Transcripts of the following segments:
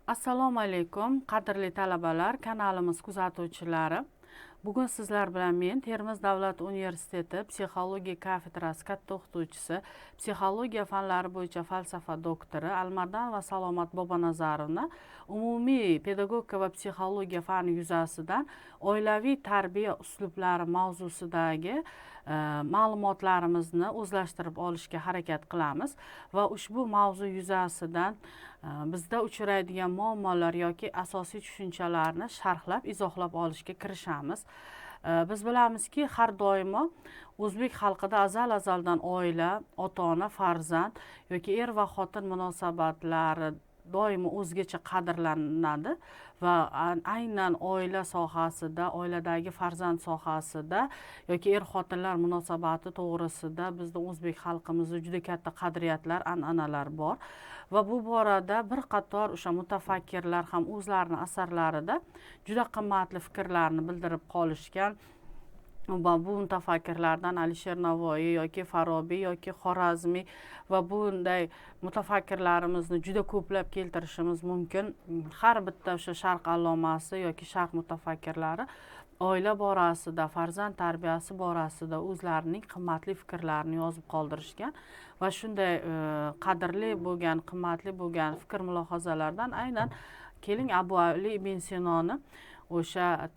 Assalomu alaykum, qadrli talabalar, kanalimiz kuzatuvchilari. Bugun sizlar bilan men, Termiz davlat universiteti psixologiya kafedrasi katta o'qituvchisi, psixologiya fanlari bo'yicha falsafa doktori Almardanova Salomat Bobonazarovna umumiy pedagogika va psixologiya fani yuzasidan oilaviy tarbiya uslublari mavzusidagi ma'lumotlarimizni o'zlashtirib olishga harakat qilamiz va ushbu mavzu yuzasidan bizda uchraydigan muammolar yoki asosiy tushunchalarni sharhlab, izohlab olishga kirishamiz. Biz bilamizki, har doimo o'zbek xalqida azal azaldan oila, ota ona, farzand yoki er va xotin munosabatlari doimo o'zgacha qadrlanadi va aynan oila sohasida, oiladagi farzand sohasida yoki er xotinlar munosabati to'g'risida bizda, o'zbek xalqimizda juda katta qadriyatlar, an'analar bor va bu borada bir qator o'sha mutafakkirlar ham o'zlarini asarlarida juda qimmatli fikrlarni bildirib qolishgan. Va bu mutafakkirlardan Alisher Navoiy yoki Farobiy yoki Xorazmiy va bunday mutafakkirlarimizni juda ko'plab keltirishimiz mumkin. Har bitta o'sha sharq allomasi yoki sharq mutafakkirlari oila borasida, farzand tarbiyasi borasida o'zlarining qimmatli fikrlarini yozib qoldirishgan va shunday qadrli bo'lgan, qimmatli bo'lgan fikr mulohazalardan aynan keling, Abu Ali ibn Sinoni o'sha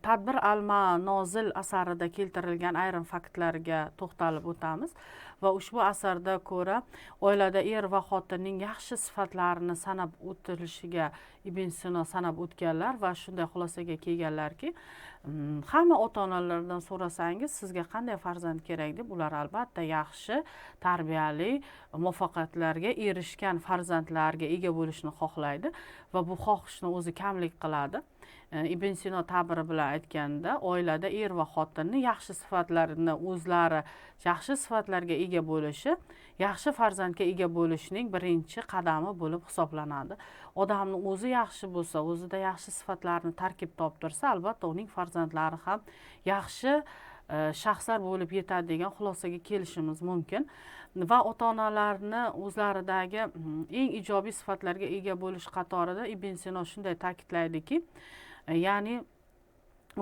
Tadbir al manozil asarida keltirilgan ayrim faktlarga to'xtalib o'tamiz. Va ushbu asarda ko'ra, oilada er va xotinning yaxshi sifatlarini sanab o'tilishiga Ibn Sino sanab o'tganlar va shunday xulosaga kelganlarki, hamma ota onalardan so'rasangiz, sizga qanday farzand kerak deb, ular albatta yaxshi tarbiyali, muvaffaqiyatlarga erishgan farzandlarga ega bo'lishni xohlaydi va bu xohishni o'zi kamlik qiladi. Ibn Sino ta'biri bilan aytganda, oilada er va xotinni yaxshi sifatlarini, o'zlari yaxshi sifatlarga ega bo'lishi yaxshi farzandga ega bo'lishning birinchi qadami bo'lib hisoblanadi. Odamni o'zi yaxshi bo'lsa, o'zida yaxshi sifatlarni tarkib toptirsa, albatta uning farzandlari ham yaxshi shaxslar bo'lib yetadi degan xulosaga kelishimiz mumkin. Va ota onalarni o'zlaridagi eng ijobiy sifatlarga ega bo'lish qatorida Ibn Sino shunday ta'kidlaydiki, ya'ni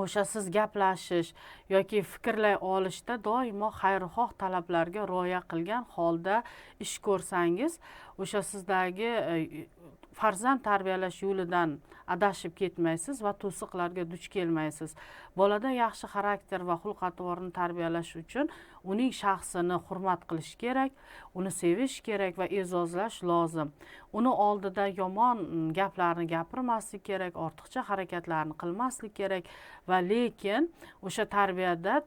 o'sha siz gaplashish yoki fikrlay olishda doimo xayrixoh talablarga rioya qilgan holda ish ko'rsangiz, o'sha sizdagi farzand tarbiyalash yo'lidan adashib ketmaysiz va to'siqlarga duch kelmaysiz. Bolada yaxshi xarakter va xulq atvorni tarbiyalash uchun uning shaxsini hurmat qilish kerak, uni sevish kerak va e'zozlash lozim. Uni oldida yomon gaplarni gapirmaslik kerak, ortiqcha harakatlarni qilmaslik kerak va lekin o'sha tarbiyada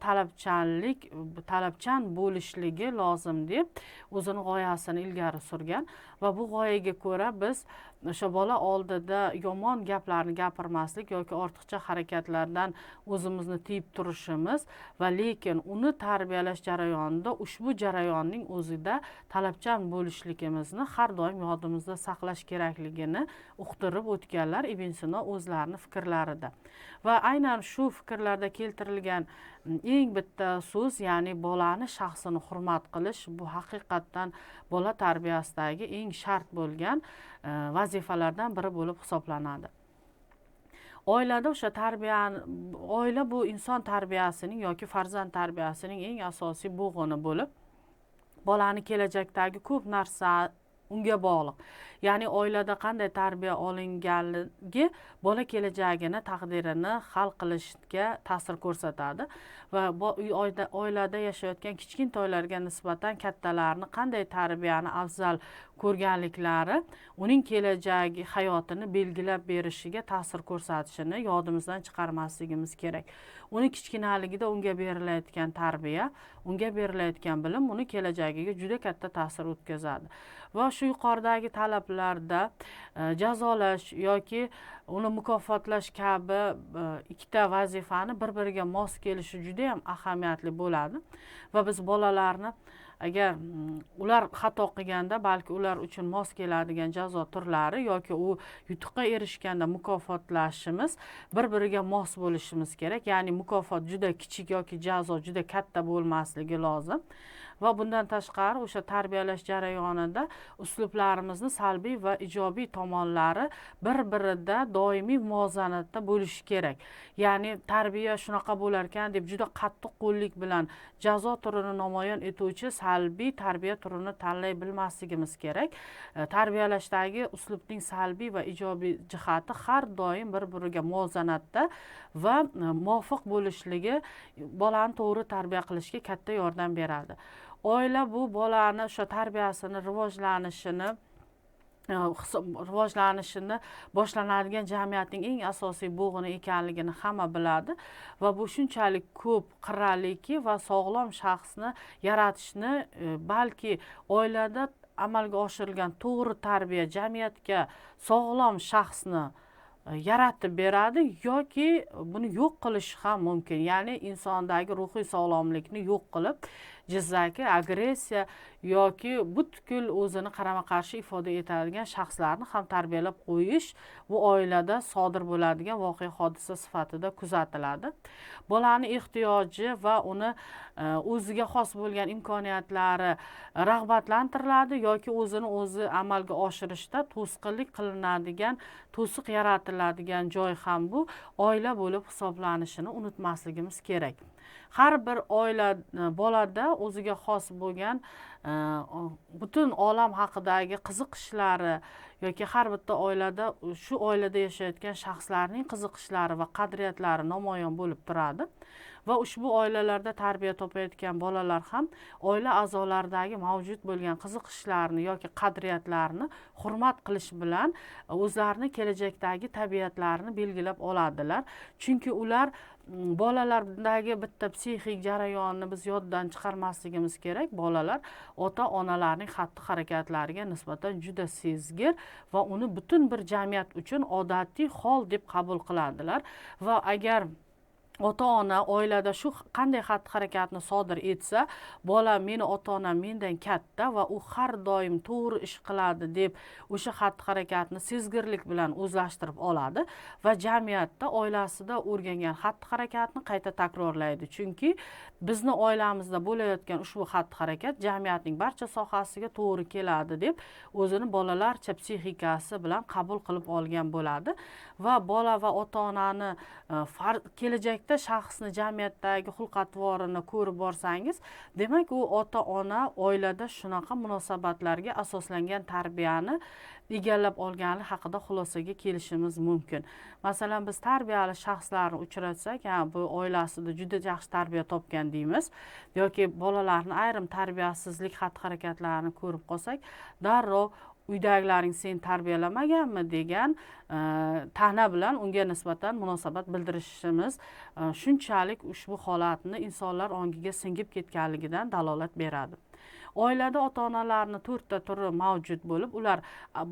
talabchan bo'lishligi lozim deb o'zini g'oyasini ilgari surgan. Va bu g'oyaga ko'ra biz o'sha bola oldida yomon gaplarni gapirmaslik yoki ortiqcha harakatlardan o'zimizni tiyib turishimiz va lekin uni tarbiyalash jarayonida ushbu jarayonning o'zida talabchan bo'lishligimizni har doim yodimizda saqlash kerakligini uqtirib o'tganlar Ibn Sino o'zlarini fikrlarida. Va aynan shu fikrlarda keltirilgan eng bitta so'z, ya'ni bolani shaxsini hurmat qilish, bu haqiqatdan bola tarbiyasidagi eng shart bo'lgan vazifalardan biri bo'lib hisoblanadi. Oilada o'sha tarbiya, oila bu inson tarbiyasining yoki farzand tarbiyasining eng asosiy bo'g'ini bo'lib, bolani kelajakdagi ko'p narsa unga bog'liq. Ya'ni oilada qanday tarbiya olinganligi bola kelajagini, taqdirini hal qilishga ta'sir ko'rsatadi va oilada yashayotgan kichkintoylarga nisbatan kattalarni qanday tarbiyani afzal ko'rganliklari uning kelajagi hayotini belgilab berishiga ta'sir ko'rsatishini yodimizdan chiqarmasligimiz kerak. Uni kichkinaligida unga berilayotgan tarbiya, unga berilayotgan bilim uni kelajagiga juda katta ta'sir o'tkazadi. Va shu yuqoridagi talablarda jazolash yoki uni mukofotlash kabi ikkita vazifani bir biriga mos kelishi juda ham ahamiyatli bo'ladi. Va biz bolalarni agar ular xato qilganda, balki ular uchun mos keladigan jazo turlari yoki u yutuqqa erishganda mukofotlashimiz bir biriga mos bo'lishimiz kerak. Ya'ni mukofot juda kichik yoki jazo juda katta bo'lmasligi lozim. Va bundan tashqari o'sha tarbiyalash jarayonida uslublarimizni salbiy va ijobiy tomonlari bir-birida doimiy muvozanatda bo'lishi kerak. Ya'ni tarbiya shunaqa bo'lar ekan deb juda qattiq qo'llik bilan jazo turini namoyon etuvchi salbiy tarbiya turini tanlay bilmasligimiz kerak. Tarbiyalashdagi uslubning salbiy va ijobiy jihati har doim bir-biriga muvozanatda va muvofiq bo'lishligi bolani to'g'ri tarbiya qilishga katta yordam beradi. Oila bu bolani o'sha tarbiyasini rivojlanishini boshlanadigan jamiyatning eng asosiy bo'g'ini ekanligini hamma biladi va bu shunchalik ko'p qirraliki va sog'lom shaxsni yaratishni balki oilada amalga oshirilgan to'g'ri tarbiya jamiyatga sog'lom shaxsni yaratib beradi yoki buni yo'q qilish ham mumkin. Ya'ni insondagi ruhiy sog'lomlikni yo'q qilib, jizzaki agressiya yoki butkul o'zini qarama-qarshi ifoda etadigan shaxslarni ham tarbiyalab qo'yish bu oilada sodir bo'ladigan voqea hodisa sifatida kuzatiladi. Bolani ehtiyoji va uni o'ziga xos bo'lgan imkoniyatlari rag'batlantiriladi yoki o'zini o'zi amalga oshirishda to'sqinlik qilinadigan, to'siq yaratiladigan joy ham bu oila bo'lib hisoblanishini unutmasligimiz kerak. Har bir oila bolada o'ziga xos bo'lgan butun olam haqidagi qiziqishlari yoki har bitta oilada shu oilada yashayotgan shaxslarning qiziqishlari va qadriyatlari namoyon bo'lib turadi va ushbu oilalarda tarbiya topayotgan bolalar ham oila a'zolaridagi mavjud bo'lgan qiziqishlarni yoki qadriyatlarni hurmat qilish bilan o'zlarini kelajakdagi tabiatlarini belgilab oladilar. Chunki ular bolalardagi bitta psixik jarayonni biz yoddan chiqarmasligimiz kerak. Bolalar ota-onalarning xatti-harakatlariga nisbatan juda sezgir va uni butun bir jamiyat uchun odatiy hol deb qabul qiladilar va agar ota-ona oilada shu qanday xatti-harakatni sodir etsa, bola meni ota-onam mendan katta va u har doim to'g'ri ish qiladi deb o'sha xatti-harakatni sezgirlik bilan o'zlashtirib oladi va jamiyatda oilasida o'rgangan xatti-harakatni qayta takrorlaydi. Chunki bizni oilamizda bo'layotgan ushbu xatti-harakat jamiyatning barcha sohasiga to'g'ri keladi deb o'zini bolalarcha psixikasi bilan qabul qilib olgan bo'ladi va bola va ota-onani kelajakda shaxsni jamiyatdagi xulq-atvorini ko'rib borsangiz, demak u ota-ona oilada shunaqa munosabatlarga asoslangan tarbiyani egallab olgani haqida xulosaga kelishimiz mumkin. Masalan, biz tarbiyali shaxslarni uchratsak, ha, bu oilasida juda yaxshi tarbiya topgan deymiz yoki bolalarni ayrim tarbiyasizlik xatti-harakatlarini ko'rib qolsak, darrov uydagilaring seni tarbiyalamaganmi degan ta'na bilan unga nisbatan munosabat bildirishimiz shunchalik ushbu holatni insonlar ongiga singib ketganligidan dalolat beradi. Oilada ota-onalarning to'rtta turi mavjud bo'lib, ular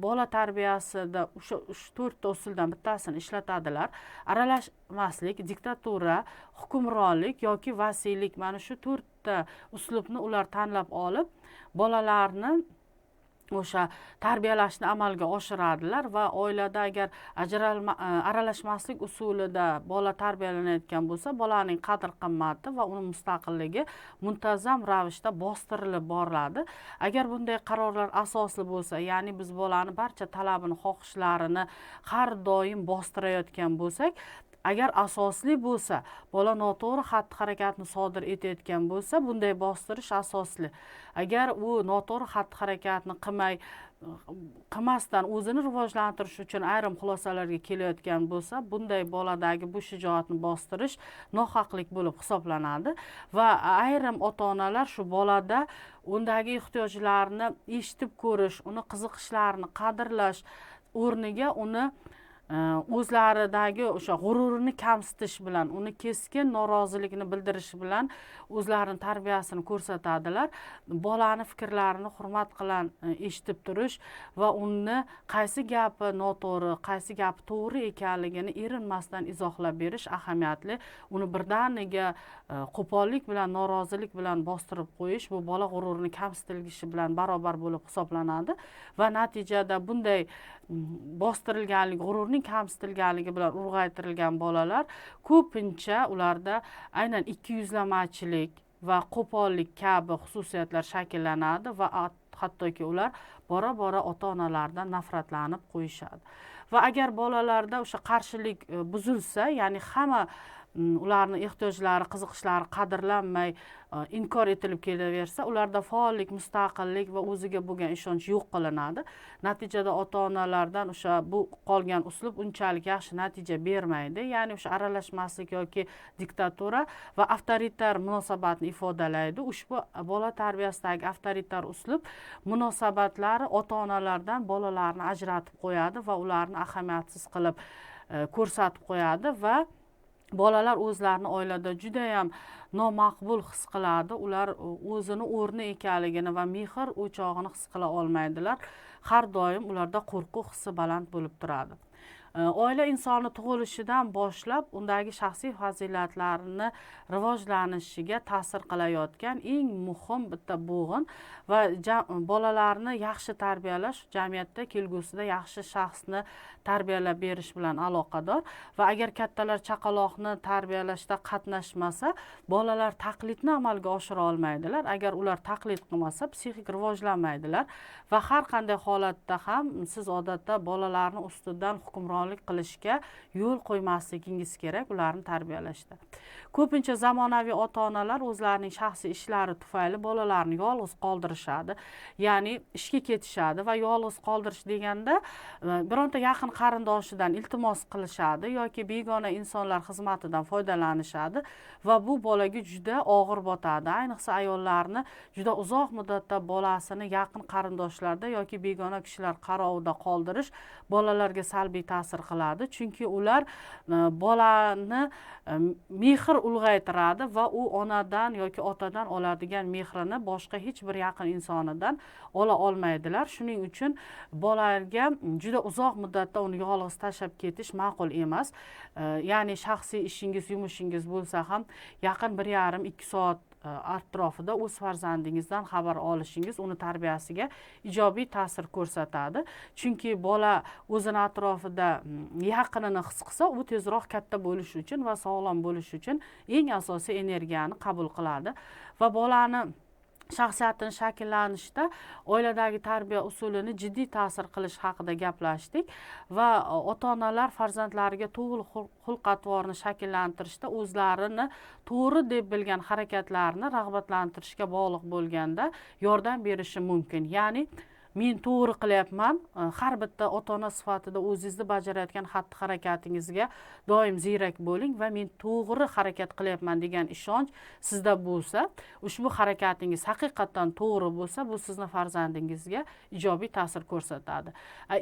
bola tarbiyasida o'sha to'rtta usuldan bittasini ishlatadilar. Aralashmaslik, diktatura, hukmronlik yoki vasiylik, mana shu to'rtta uslubni ular tanlab olib, bolalarni o'sha tarbiyalashni amalga oshiradilar va oilada agar aralashmaslik usulida bola tarbiyalanayotgan bo'lsa, bolaning qadr-qimmati va uning mustaqilligi muntazam ravishda bostirilib boriladi. Agar bunday qarorlar asosli bo'lsa, ya'ni biz bolani barcha talabini, xohishlarini har doim bostirayotgan bo'lsak, agar asosli bo'lsa, bola noto'g'ri xatti-harakatni sodir etayotgan bo'lsa, bunday bostirish asosli. Agar u noto'g'ri xatti-harakatni qilmasdan o'zini rivojlantirish uchun ayrim xulosalarga kelayotgan bo'lsa, bunday boladagi bu shijoatni bostirish nohaqlik bo'lib hisoblanadi va ayrim ota-onalar shu bolada undagi ehtiyojlarni eshitib ko'rish, uni qiziqishlarini qadrlash o'rniga uni o'zlaridagi o'sha g'ururini kamsitish bilan, uni keskin norozilikni bildirish bilan o'zlarini tarbiyasini ko'rsatadilar. Bolani fikrlarini hurmat bilan eshitib turish va uni qaysi gapi noto'g'ri, qaysi gapi to'g'ri ekanligini erinmasdan izohlab berish ahamiyatli. Uni birdaniga qo'pollik bilan, norozilik bilan bostirib qo'yish bu bola g'ururini kamsitilishi bilan barobar bo'lib hisoblanadi va natijada bunday bostirilganlik, g'ururning kamsitilganligi bilan ulg'aytirilgan bolalar ko'pincha ularda aynan ikki yuzlamachilik, va qo'pollik kabi xususiyatlar shakllanadi va hattoki ular bora-bora ota-onalardan nafratlanib qo'yishadi. Va agar bolalarda o'sha qarshilik buzilsa, ya'ni hamma ularni ehtiyojlari, qiziqishlari qadrlanmay, inkor etilib kelaversa, ularda faollik, mustaqillik va o'ziga bo'lgan ishonch yo'q qilinadi. Natijada ota-onalardan o'sha bu qolgan uslub unchalik yaxshi natija bermaydi. Ya'ni o'sha aralashmaslik yoki diktatura va avtoritar munosabatni ifodalaydi. Ushbu bola tarbiyasidagi avtoritar uslub munosabatlari ota-onalardan bolalarni ajratib qo'yadi va ularni ahamiyatsiz qilib ko'rsatib qo'yadi va bolalar o'zlarini oilada juda ham nomaqbul his qiladi. Ular o'zini o'rni ekanligini va mehr o'chog'ini his qila olmaydilar. Har doim ularda qo'rquv hissi baland bo'lib turadi. Oila insoni tug'ilishidan boshlab undagi shaxsiy fazilatlarini rivojlanishiga ta'sir qilayotgan eng muhim bitta bo'g'in va bolalarni yaxshi tarbiyalash jamiyatda kelgusida yaxshi shaxsni tarbiyalab berish bilan aloqador. Va agar kattalar chaqaloqni tarbiyalashda qatnashmasa, bolalar taqlidni amalga oshira olmaydilar. Agar ular taqlid qilmasa, psixik rivojlanmaydilar va har qanday holatda ham siz odatda bolalarni ustidan hukmronlik qilishga yo'l qo'ymasligingiz kerak ularni tarbiyalashda. Ko'pincha zamonaviy ota-onalar o'zlarining shaxsiy ishlari tufayli bolalarni yolg'iz qoldirishadi, ya'ni ishga ketishadi va yolg'iz qoldirish deganda bironta yaqin qarindoshidan iltimos qilishadi yoki begona insonlar xizmatidan foydalanishadi va bu bolaga juda og'ir botadi. Ayniqsa ayollarni juda uzoq muddatda bolasini yaqin qarindoshlarda yoki begona kishilar qarovida qoldirish bolalarga salbiy ta'sir qiladi, chunki ular bolani mehr ulg'aytiradi va u onadan yoki otadan oladigan mehrini boshqa hech bir yaqin insonidan ola olmaydilar. Shuning uchun bolaga juda uzoq muddatda uni yolg'iz tashlab ketish ma'qul emas. Ya'ni shaxsiy ishingiz, yumushingiz bo'lsa ham yaqin 1,5-2 soat atrofida o'z farzandingizdan xabar olishingiz uni tarbiyasiga ijobiy ta'sir ko'rsatadi. Chunki bola o'zini atrofida yaqinini his qilsa, u tezroq katta bo'lish uchun va sog'lom bo'lish uchun eng asosiy energiyani qabul qiladi. Va bolani shaxsiyatini shakllanishda oiladagi tarbiya usulini jiddiy ta'sir qilish haqida gaplashdik va ota-onalar farzandlariga to'g'ri xulq-atvorni shakllantirishda o'zlarini to'g'ri deb bilgan harakatlarini rag'batlantirishga bog'liq bo'lganda yordam berishi mumkin. Ya'ni men to'g'ri qilyapman, har bitta ota-ona sifatida o'zingizni bajarayotgan xatti-harakatingizga doim ziyrak bo'ling va men to'g'ri harakat qilyapman degan ishonch sizda bo'lsa, ushbu harakatingiz haqiqatdan to'g'ri bo'lsa, bu sizni farzandingizga ijobiy ta'sir ko'rsatadi.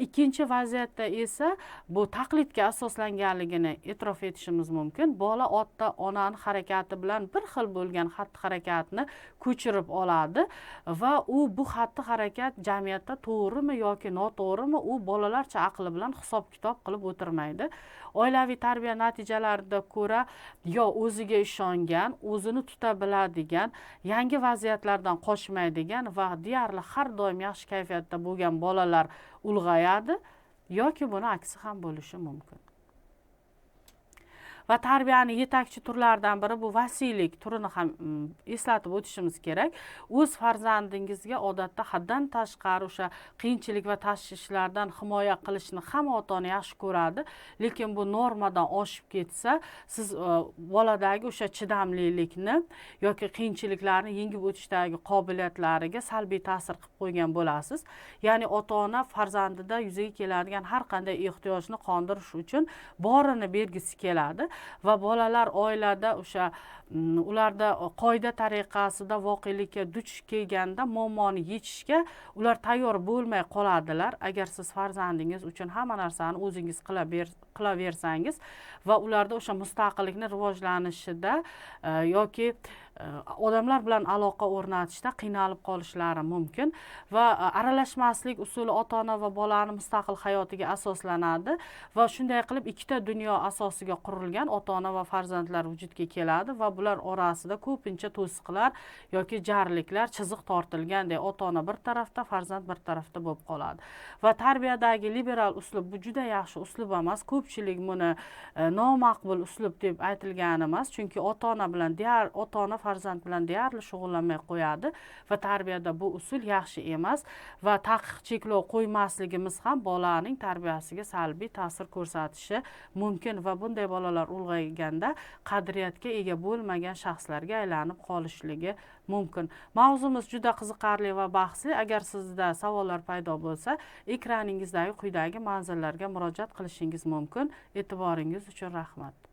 Ikkinchi vaziyatda esa bu taqlidga asoslanganligini e'tirof etishimiz mumkin. Bola ota-onani harakati bilan bir xil bo'lgan xatti-harakatni ko'chirib oladi va u bu xatti-harakat jamiyat to'g'rimi yoki noto'g'rimi, u bolalarcha aqli bilan hisob-kitob qilib o'tirmaydi. Oilaviy tarbiya natijalariga ko'ra yo o'ziga ishongan, o'zini tuta biladigan, yangi vaziyatlardan qochmaydigan va deyarli har doim yaxshi kayfiyatda bo'lgan bolalar ulg'ayadi yoki buni aksi ham bo'lishi mumkin. Va tarbiyani yetakchi turlaridan biri bu vasiylik turini ham eslatib o'tishimiz kerak. O'z farzandingizga odatda haddan tashqari o'sha qiyinchilik va tashvishlardan himoya qilishni hamma ota-ona yaxshi ko'radi, lekin bu normadan oshib ketsa, siz boladagi o'sha chidamlilikni yoki qiyinchiliklarni yengib o'tishdagi qobiliyatlariga salbiy ta'sir qilib qo'ygan bo'lasiz. Ya'ni ota-ona farzandida yuzaga keladigan har qanday ehtiyojni qondirish uchun borini bergisi keladi va bolalar oilada o'sha ularda qoida tariqasida voqelikka duch kelganda muammoni yechishga ular tayyor bo'lmay qoladilar. Agar siz farzandingiz uchun hamma narsani o'zingiz qilaversangiz va ularda o'sha mustaqillikni rivojlanishida yoki odamlar bilan aloqa o'rnatishda qiynalib qolishlari mumkin. Va aralashmaslik usuli ota-ona va bolani mustaqil hayotiga asoslanadi va shunday qilib ikkita dunyo asosiga qurilgan ota-ona va farzandlar vujudga keladi va bular orasida ko'pincha to'siqlar yoki jarliklar, chiziq tortilgandek ota-ona bir tarafda, farzand bir tarafda bo'lib qoladi. Va tarbiyadagi liberal uslub bu juda yaxshi uslub emas. Ko'pchilik buni nomaqbul uslub deb aytilgani emas, chunki ota-ona bilan diğer ota-ona farzand bilan deyarli shug'ullanmay qo'yadi va tarbiyada bu usul yaxshi emas va taqiq, cheklov qo'ymasligimiz ham bolaning tarbiyasiga salbiy ta'sir ko'rsatishi mumkin va bunday bolalar ulg'ayganda qadriyatga ega bo'lmagan shaxslarga aylanib qolishligi mumkin. Mavzumiz juda qiziqarli va bahsli. Agar sizda savollar paydo bo'lsa, ekraningizdagi quyidagi manzillarga murojaat qilishingiz mumkin. E'tiboringiz uchun rahmat.